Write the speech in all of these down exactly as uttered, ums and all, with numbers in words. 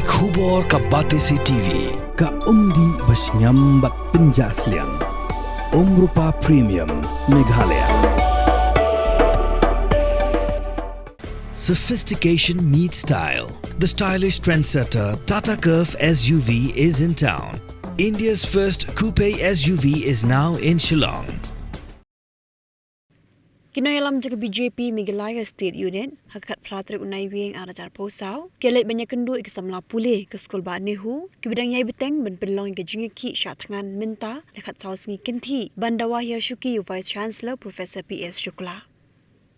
Khubor ka Batesi T V, ka umdih ba shngiam bad pynjah sliang. Umrupa Premium, Meghalaya. Sophistication meets style. The stylish trendsetter Tata Curvv S U V is in town. India's first coupe S U V is now in Shillong. Ki nongïalam jong ka B J P Meghalaya State Unit, ha ka khatphra tarik u Naiwieng ar hajar arphew saw, ki la leit ban ïakynduh ïa ki samla pule ka skul Bah NEHU, kiba dang ïai bteng ban pynlong ïa ka jingïakhih shah thngan mynta, la khatsaw sngi kynthih, ban dawa hiar shuki ïa u Vice Chancellor Professor P S Shukla.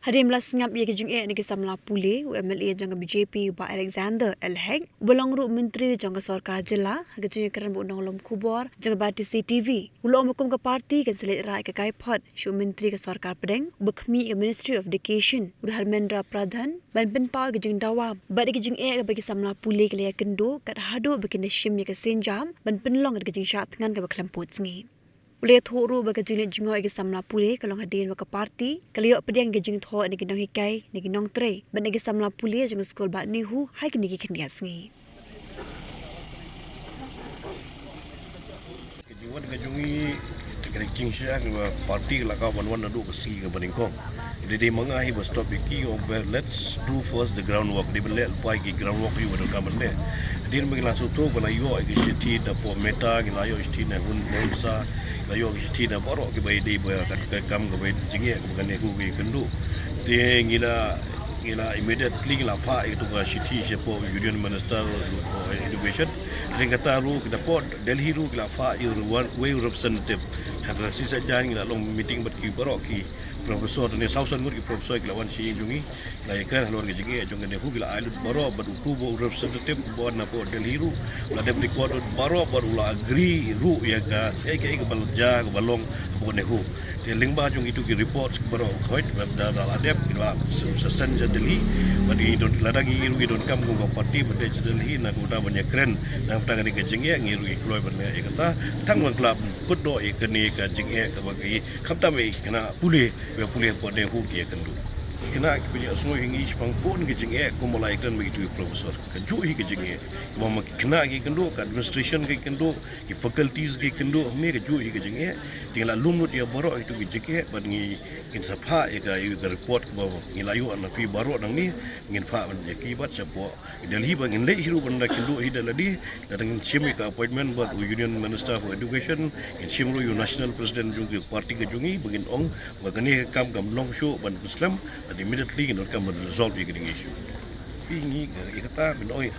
Hadien ba la sngap ïa ka jingeh na ki samla pule, u M L A jong ka B J P Bah Alexander L Hek, uba long ruh u Myntri jong ka Sorkar Jylla, ha ka jingïakren bad u nonglum khubor jong ka Batesi T V, u la ong ba kum ka party kan sa leit rah ïa ka kaiphod sha u Myntri ka Sorkar Pdeng, uba khmih ïa ka Ministry of Education, u Dharmendra Pradhan, ban pynpaw ïa ka jingdawa bad ïa ka jingeh kaba ki samla pule ki la ïakynduh, kat haduh ba kin da shim ïa ka sienjam ban pynlong ïa ka jingshah thngan kaba khlem pud sngi. U la ïathuh ruh ba ka jingleit jngoh ïa ki samla pule ka long hadien ba ka party ka la ïoh pdiang ïa ka jingthoh na ki nonghikai, na ki nongtrei bad na ki samla pule jong ka skul Bah NEHU ha kine ki khyndiat sngi. Ka jingwan ka jong ngi, ka jingshisha ka party ka la ka wan wan naduh ka sngi kaba nyngkong. Dei dei ma nga hi ba stop ïa ki, ong ba let's do first the groundwork. Dei ban leh lypa ïa ki groundwork hi ba donkam ban leh. Hadien ba ngi la sngewthuh ba la ïoh ïa ki shithi na pdeng Meta, ngi la ïoh shithi na Hun, na Hunsa, la ïoh shithi na baroh kiba ïadei bad ka, ka kam kaba jingeh kaba ka NEHU ka ïakynduh. Te ngi la, ngi la immediately ngi la phah ïa ka shithi sha pdeng Union Minister for Education. Te kata ruh ki na pdeng Delhi ruh ki la phah ïa u one, wei u representative. Ha ka shisha jan ngi la long meeting bad ki baroh ki professor, ne saw san ngut ki professor ki la wan sha ïing jong ngi. La ïakren halor ka jingeh jong ka NEHU, ki la ai lut baroh bad utu uba u representative uba na pdeng Delhi ruh, la dep record lut baroh bad u la agree ruh ïa ka, ïa ka, ïa kaba la jia kaba long hapoh NEHU. Te lyngba jong kitu ki reports baroh, hooid, bad da, da la dep, ki la sa, sa send sha Delhi. Bad ngi don, lada ngi ruh ngi donkam kum ka party ban leit sha Delhi na ka bynta ban ïakren na ka bynta kane ka jingeh, ngi ruh ngi kloi ban leit ïa kata. Tang ba ngi la kut doh ïa kane ka jingeh kaba ki, khamtam ïa ki khynnah pule, ba pule hapoh NEHU ki ïakynduh. Khynnah kiba ïasngew ïa ngi shaphang bun ka jingeh, kumba la ïakren bad kitu ki professor. Kajuh hi ka jingeh. Kumba ma ki khynnah ki ïakynduh, ka administration ki ïakynduh, ki faculties ki ïakynduh, hynrei kajuh hi ka jingeh. Te ngi la lum lut ïa baroh kitu ki jingeh, bad ngi, ngin sa phah ïa ka, ïa ka report kaba ngi la ïoh na phi baroh nangne, ngin phah ban ïa ki bad shapoh Delhi ba ngin leit hi ruh ban da kynduh hi da lade, lada ngin shim ïa ka appointment bad u Union Minister for Education, ngin shim ruh ïa u National President jong ka party ka jong ngi, ba ngin ong ba kane ka kam kam long shuh ban pynslem, bad immediately ngin donkam ban resolve ïa kane ka issue. Phi ngi, ïa kata, ban ong,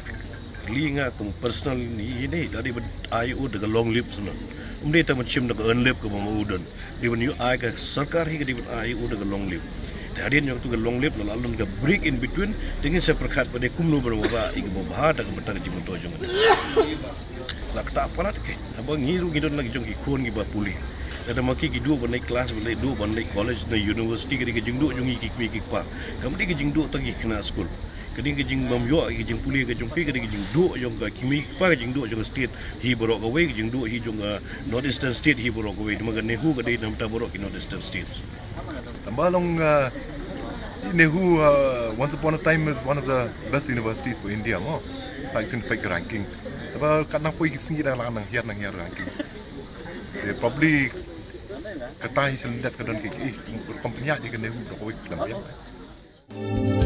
li nga kum personal ni, ïa ne, da dei ban ai u da ka long live shuh. Um dei tang ban shim da ka earn live kaba ma u don. Dei ban ïoh ai ka sorkar hi ka dei ban ai u da ka long live. Te hadien jong tu ka long live la la long ka break in between, te ngin sa pyrkhat ba dei kumno ban wanrah ïa kaba bha da ka bynta ka jingmyntoi jong ngi. La kata palat ke, haba ngi ruh ngi don la ki jong ki khun kiba pule. Lada ma ki ki duh ban leit class, ban leit duh ban leit college ne university, ka dei ka jingduh jong ngi ki kmie ki kpa. Kam dei ka jingduh tang ki khynnah skul. Ka dei ka jingbym ïoh ïa ka jingpule ka jong ki, ka dei ka jingduh jong ka kmie ki kpa, ka jingduh jong ka state hi baroh kawei, ka jingduh hi jong ka North Eastern State hi baroh kawei. Namar ka NEHU ka dei na bynta baroh ki North Eastern State. Tangba long, uh, NEHU, uh, once upon a time is one of the best universities for India, mo. Like, in fact, ranking. Tangba katno poi ki sngi da la nang hiar nang hiar ranking. Eh, probably kata hi sylliang ka don ki, ki, company ïa ka NEHU da kawei klam ïa.